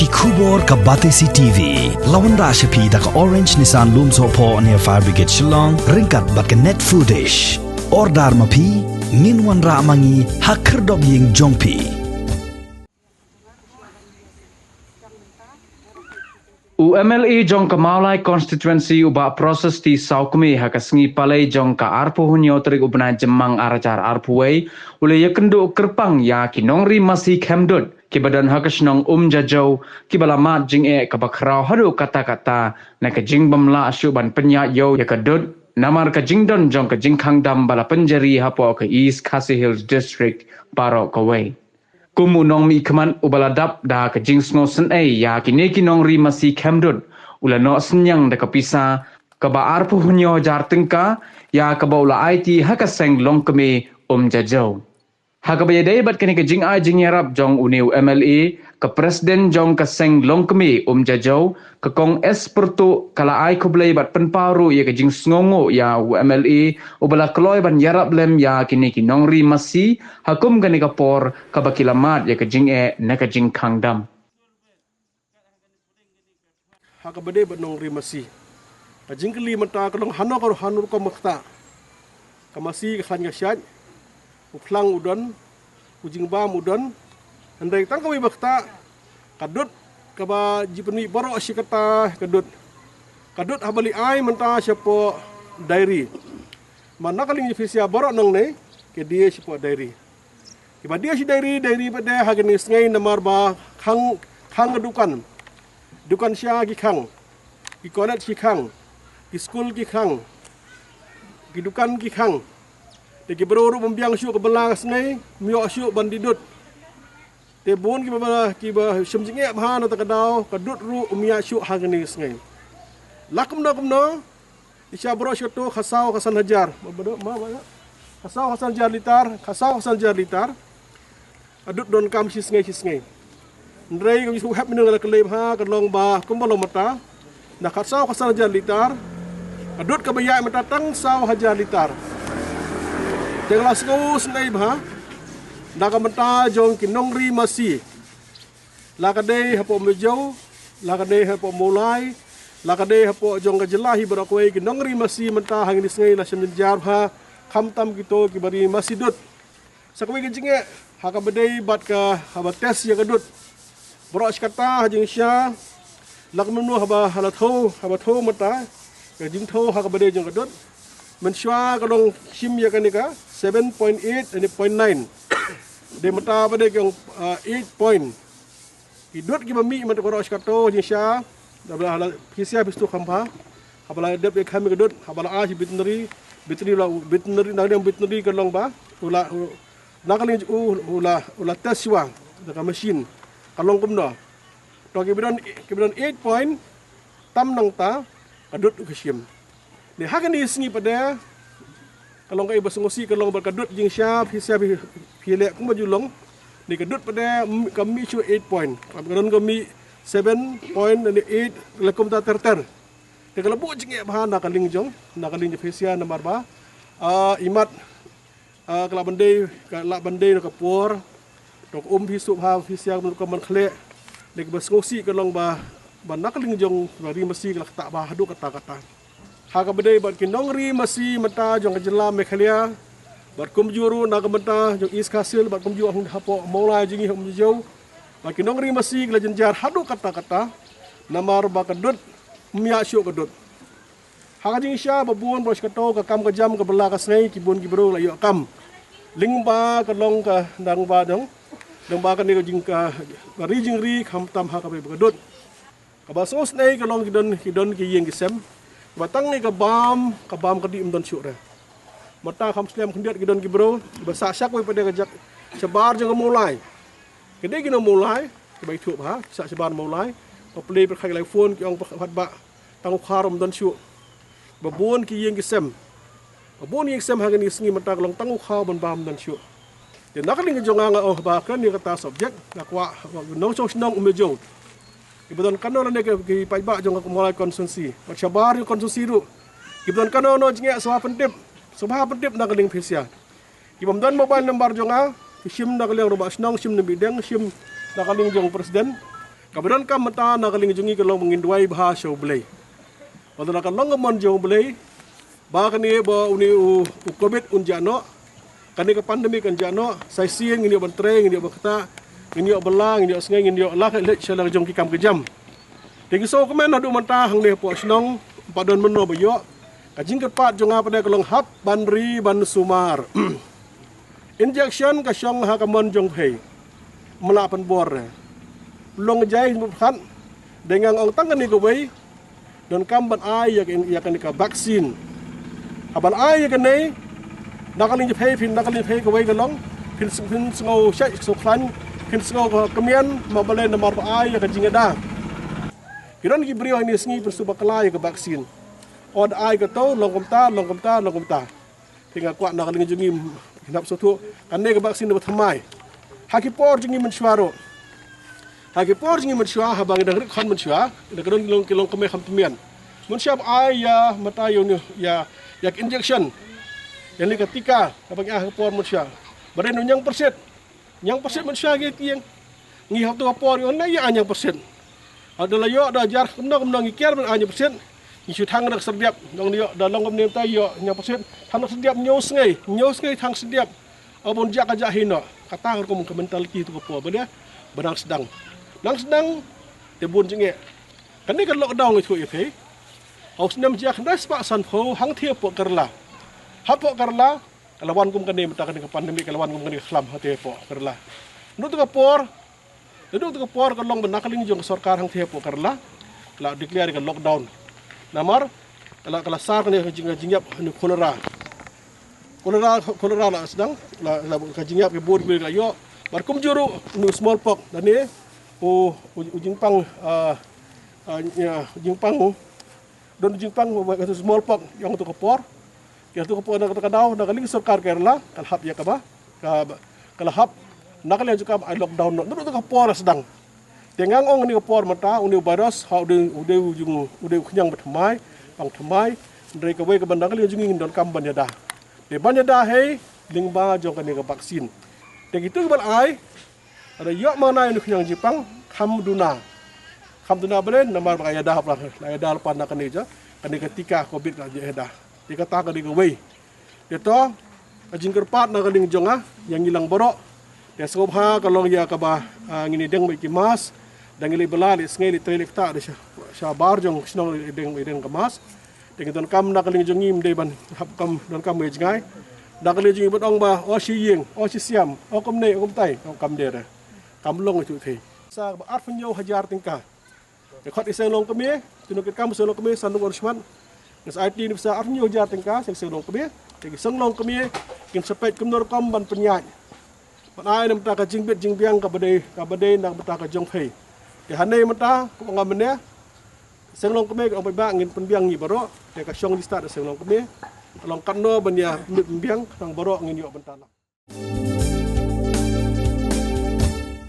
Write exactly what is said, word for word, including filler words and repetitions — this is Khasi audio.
Khubor ka Batesi T V la wanrah sha phi da ka Orange Nissan Lumsohphoh near Fire Brigade Shillong ryngkat bad ka Net Foodish. Order ma phi, ngin wanrah ma ngi ha khyrdop ïing jong phi. U M L A jong ka Mawlai Constituency u Bah Proses T Sawkmie ha ka sngi Palei jong ka arphew hynñiew tarik u bnai Jymmang ar hajar arphew wei u la ïakynduh kyrpang ïa ki nongri masi khemdut kiba don ha ka shnong Umjajaw kiba la mad jingeh kaba khraw haduh katta katta na ka jingbym lah shuh ban pynïaid ïew ïa ka dud namar ka jingdon jong ka jingkhang dam ba la pynjari hapoh ka East Khasi Hills District baroh kawei. Kum u nongmihkhmat uba la dap da ka jingsngewsynei ïa kine ki nongri masi khemdut, u la noh synñiang da ka pisa kaba arphew hynñiew hajar tyngka ïa kaba u la aiti ha ka seng Longkmie Umjajaw. Ha kaba ïadei bad kane ka jingai jingïarap jong une u M L A, ka President jong ka seng Longkmie Umjajaw, ka Kong S Pyrtuh ka la ai khublei bad pynpaw ruh ïa ka jingsngewnguh ïa u M L A uba la kloi ban ïarap lem ïa kine ki nongri masi ha kum kane ka por kaba ki la mad ïa ka jingeh na ka jingkhang dam. Ha kaba dei bad nongri masi, ka jingkylli mynta ka long hano ka hano rukom ka ktah. Ka masi ka khlaiñ ka shait, u phlang u don, u jingbam u don. Hynrei tang kawei ba ktah, ka dud kaba jingpynmih baroh shi katta ka dud. Ka dud haba leit ai mynta shapoh diary. Namar na ka liang jong phi sha baroh nangne ki die shapoh diary. Kiba die shi diary, diary pat de ha kine ki sngi namar ba khang, khang ka dukan. Dukan sha ki khang, ki college ki khang, ki skul ki khang, ki dukan ki khang. Te ki briew ruh bym biang shuh ka bylla ka sngi, ym ïoh shuh ban die dud. Te bun kiba, kiba shim jingeh bha na kata ka daw, ka dud ruh ym ïaid shuh ha kine ki sngi. La kumno kumno, i sha baroh shi katta ka saw ka san hajar. Ba, ba, ba, ba, ka saw ka san hajar litar, ka saw ka san hajar litar. Ka dud donkam shi sngi shi sngi. Hynrei ka ju hep mynne la ka lei bha ka long ba kumba long mynta. Na ka saw ka san hajar litar, ka dud kaba ïaid mynta tang saw hajar litar. Te ka la sngewsynei bha na ka bynta jong ki nongri masi. La ka dei hapoh Umjajaw, la ka dei hapoh Mawlai, la ka dei hapoh jong ka jylla hi baroh kawei ki nongri masi mynta ha kine ki sngi la shem jynjar bha, khamtam kito kiba ri masi dud. Sa kawei ka jingeh ha kaba dei bad ka haba test ïa ka dud. Baroh shi katta ha jingshisha, la kumno haba ha la thew, haba thew mynta, ka jingthew ha kaba dei jong ka dud. Mynshuwa ka long shim ïa kane ka seven point eight and point nine. Dei mynta ba dei ka ong, ah, eight point. Ki dud kiba mih mynta baroh shi katta jingshisha. Haba la, la phi sha phi sdang kham bha. Haba la dep ïa kham ïa ka dud, haba la ai shi veterinary, veterinary la, veterinary na ka liang veterinary ka long ba u la, u, na ka liang u, u la, u la test shuwa da ka machine. Ka long kumno. To kiba don, kiba don eight point, tam nangta ka dud u ka shim. Ni ha kane ka sngi pat de ka long kaei ba sngewsih ka long ba ka dud jingshisha phi sha phi, phi leh kumba ju long. Ni ka dud pat de, mm, ka mih shuh eight point. Ka don ka mih seven point eight, la kumta ter ter. Te ka la buh jingeh bha na ka liang jong, na ka liang jong phi sha namar ba, ah, imat, ah, ka la ban dei, ka la ban dei na ka por. To ka um phi suk ha phi sha ka ban khleh. Ni kaba sngewsih ka long ba, ba na ka liang jong ba ri masi ka la ktah bha haduh katta katta. Ha kaba dei bad ki nongri masi mynta jong ka jylla Meghalaya, bad kumjuh ruh na ka bynta jong East Khasi Hills, bad kumjuh hapoh Mawlai jong ngi ha Umjajaw. Bad ki nongri masi ki la jynjar haduh katta katta. Namar ba ka dud, ym ïaid shuh ka dud. Ha ka jingshisha ba bun baroh shi katta ka kam ka jam ka bylla ka sngi ki bun ki briew la ïoh kam. Lyngba ka long ka dang ba dong, dang ba kane ka jing ka, ka ri jingri khamtam ha kaba ïa ka dud. Kaba sngewsynei ka long ki don, ki don ki ïing ki sem. Ba tang ïa ka bam, ka bam ka dih ym don shuh re. Mynta kham slem khyndiat ki don ki briew ba sah sha kawei pat de ka jaka shabar jong ka Mawlai. Ki dei ki nong Mawlai, kiba ithuh bha, sah shabar Mawlai. Ba plie pyrkhat ki la phone ki ong pat ba tang u khaw ym don shuh. Ba bun ki ïing ki sem. Ba bun ïing ki sem ha kine ki sngi mynta ka long tang u khaw ban bam ym don shuh. Te na ka liang jong nga nga ong ba kane kata subject nga kwah ba nongshong shnong Umjajaw, kiba don kano lane ki, ki paidbah jong ka Mawlai constituency, bad shabar jong constituency ruh, kiba don kano kano jingeh sngewbha pyntip, sngewbha pyntip na ka liang phi sha. Ki bym don mobile number jong nga, ki shim na ka liang rangbah shnong, shim na Bideng, shim na ka liang jong president. Kaba donkam mynta na ka liang jong ngi ka long ba ngin duwai bha sha U Blei. Ba da ka long ka mon jong U Blei, ba kane ba une u, u covid un jah noh, kane ka pandemic kan jah noh, sa shisien ngin ïoh ban trei, ngin ïoh ban ktah, ngin ïoh bylla, ngin ïoh sngew, ngin ïoh lah leit sha la jong ki kam ki jam. Te ngi sngewkmen haduh mynta hangne hapoh shnong, ym pat don mynno ba ïoh. Ka jingkyrpad jong nga pat ka long hap ban ri ban sumar. Injection ka shong ha ka mon jong phi. Mla pynbor. Long jai mut khat. Dei ngang ong tang kane kawei. Donkam ban ai ïa ka, ïa kane ka vaccine. Haba ai ïa kane, na ka liang jong phi, phin na ka liang jong phi kawei ka long. Phin, phin sngew shait, sngew khlaiñ, phin sngew ka kmen, ma balei namar ba ai ïa ka jingïada. Ki don ki briew ha kine ki sngi phin shu bakla ïa ka vaccine. Ot ai kato, long kumta, long kumta, long kumta. Te nga kwah na ka liang jong ngi, ngi hap sngewthuh, kane ka vaccine ba thymmai. Ha ki por jong ngi mynshuwa ruh. Ha ki por jong ngi mynshuwa, haba ngi dang rit khon mynshuwa, ngi dang don ki long, ki longkmie kham tymmen. Mynshuwa ba ai ïa, mynta ïa une, ïa, ïa ka injection. Ïa une ka tika, haba ngi ai ha ki por mynshuwa. Ba dei une ñiangpyrshit. Ñiangpyrshit mynshuwa ngi tieng. Ngi hap tu ka por ïoh na ïa ñiangpyrshit. Haba da la ïoh da jar kumno kumno ngi kiar ban ai ñiangpyrshit. Ngi shu thang da ka syrdiap. Nong ïoh da long kumne mynta ïoh ñiangpyrshit. Thang da ka syrdiap hynñiew sngi. Hynñiew sngi thang syrdiap. Haba un jah ka jah hi noh. Kata ka rukom ka mentality tu ka por ba dei ba nang sdang. Nang sdang te bun jingeh. Kane ka lockdown ngi shu ïa phi. Ha u snem hajar khyndai spah sanphew hangtei hapoh Kerala. Hapoh Kerala ka la wan kum kane mynta kane ka pandemic, ka la wan kum kane ka khlam hangtei hapoh Kerala. Naduh tu ka por, naduh tu ka por ka long ba na ka liang jong ka sorkar hangtei hapoh Kerala ka la declare ka lockdown. Namar ka la, ka la sar kane ka jing, jingïap ne cholera. Cholera, cholera la sdang, la, la ka jingïap ki bun ki la ïoh. Bad kumjuh ruh une u smallpox, da ne u, u, u jingpang, ah, ah, ïa, u jingpang u. Don jingpang ba ka smallpox ïa tu ka por. Ïa tu ka por na kata ka daw na ka liang sorkar Kerala ka la hap ïa kaba, ka, ka la hap na ka liang jong ka ba ai lockdown noh. Naduh tu ka por la sdang. Te ngang ong kane ka por mynta une u virus ha u dei, u dei u jing, u dei u khñiang ba thymmai, pang thymmai. Hynrei kawei kaba na ka liang jong ngi ngin donkam ban ïada. Te ban ïada hi lyngba jong kane ka vaccine. Te kitu kiba la ai, lada ïoh mane ïa une u khñiang jingpang, kham duna. Kham duna balei namar ba ka ïada hapdeng, la ïada lypa na kane ja, kane ka tika covid ka ïada. Te kata ka dei kawei. Te to, ka jingkyrpad na ka liang jong nga ïa ngi lang baroh. Te sngewbha ka long ïa kaba, ah, ngin ïadeng bad ki mask. Da ngi leit bylla, leit sngew, leit trei, leit ktah, da sha, shabar jong shnong leit deng, leit deng ka mask. Te ngi donkam na ka liang jong ngi ym dei ban hap kam, donkam wei jngai. Na ka liang jong ngi ban ong ba o shi ïing, o shi siam, o kumne, o kumtai, o kam dei re. Kam long ïa tu thei. Sa ba arphew hajar tyngka. Te khot i seng longkmie, te nongkitkam seng longkmie, san nong on shmat. Ngi sa ai ti ni pisa arphew hajar tyngka, seng seng longkmie. Te ki seng longkmie kin sa peit kumno rukom ban pynïaid. Ban ai na bynta ka jingbit jingbiang kaba dei, kaba dei na bynta ka jong phi. Te hangne mynta, kumba nga mynne, seng longkmie ka ong ba ngin pynbiang ngi baroh, te ka shong jingstad da seng longkmie. Ka long katno ban ïa pynbiang, nang baroh ngin ïoh bynta lah.